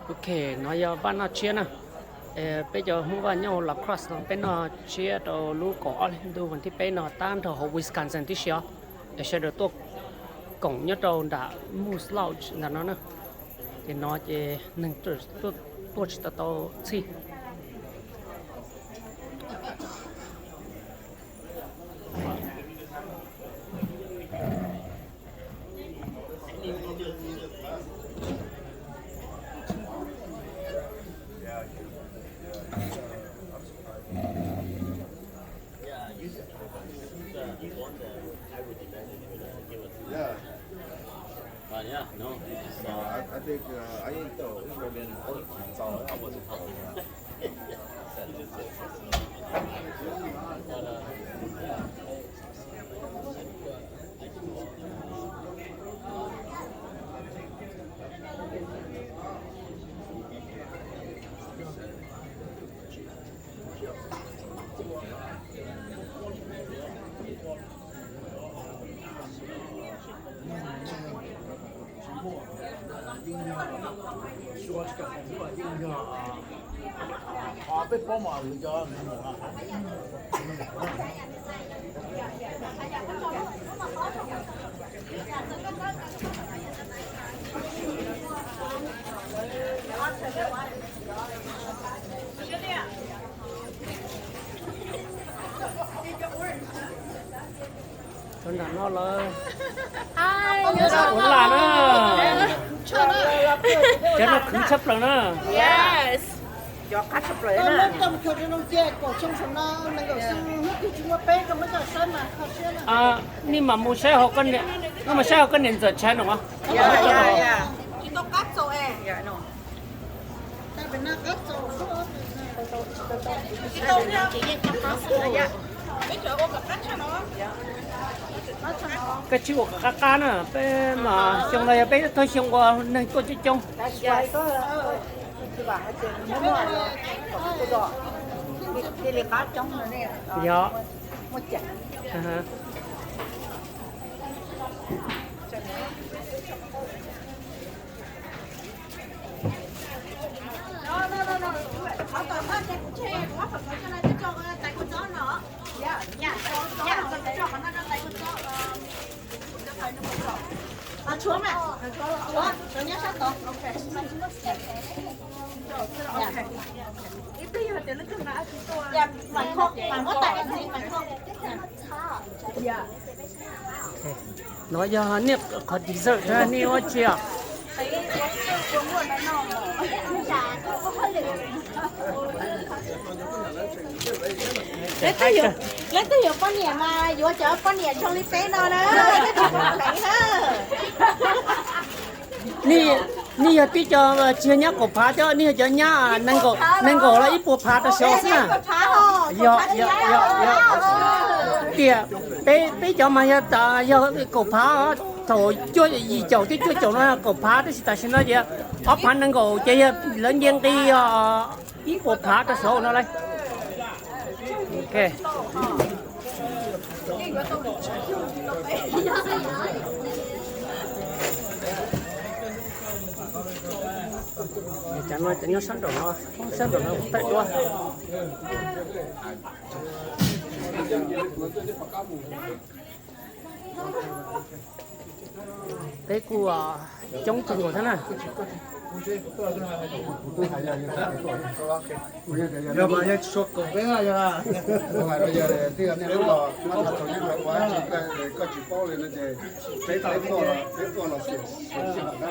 Ok, no yog vaj noj tshiab na. Peb cov Hmoob Vaj nyob hauv La Crosse no peb noj tshiab rau lub kaum ob hli ntuj vas thib peb no tab nrho hauv Wisconsin tib si os. Es sawv daws tuaj koom nyob rau nram Moose Lodge ntawm no na. Ces no ces neeg tuaj tsis tau tau txhij. Yeah. Uh, yeah, no. Uh, I, I think uh, I ain't though. It's gonna be an important song. I wasn't following that. Rau nram no lawm. Ua laj na. Cov no khwv tshaj plaws na. Nej mam mus saib hauv koj niam ntxawm channel no. Koj tsis ua kom qab qab na, peb mas xyoo no yog peb thawj xyoo uas neeg tuaj coob coob. Yog. No yog nej qhov dessert, nej ua tsi os? Leej twg yuav poj niam mas yuav cov poj niam zoo li peb no na, leej twg tsis pom peev na. Nej yog tib co tsis yog nyab kaum phav thiab, nej yog cov nyab nees nkaum los ib puas phav rau saud xwb na. Yog, yog, yog, yog. Tias peb, peb cov mas yog, yog kaum phav, thaum cuaj, yim caum thiab cuaj caum no kaum phav, tab sis tam sim no ces ob phav nees nkaum ces yog lawv nce nqi ib puas phav rau saud no lauj. Ok. Cov no, cov nyob sab nraum no, sab nraum no kuj tawm duab. Peb kuj coob kawg nkaus thiab na. Yog mas yog tsis tshua koom peb na, yog na. Koj tsis paub li no ces peb tuaj los, peb tuaj los xyem xyem sij hawm na.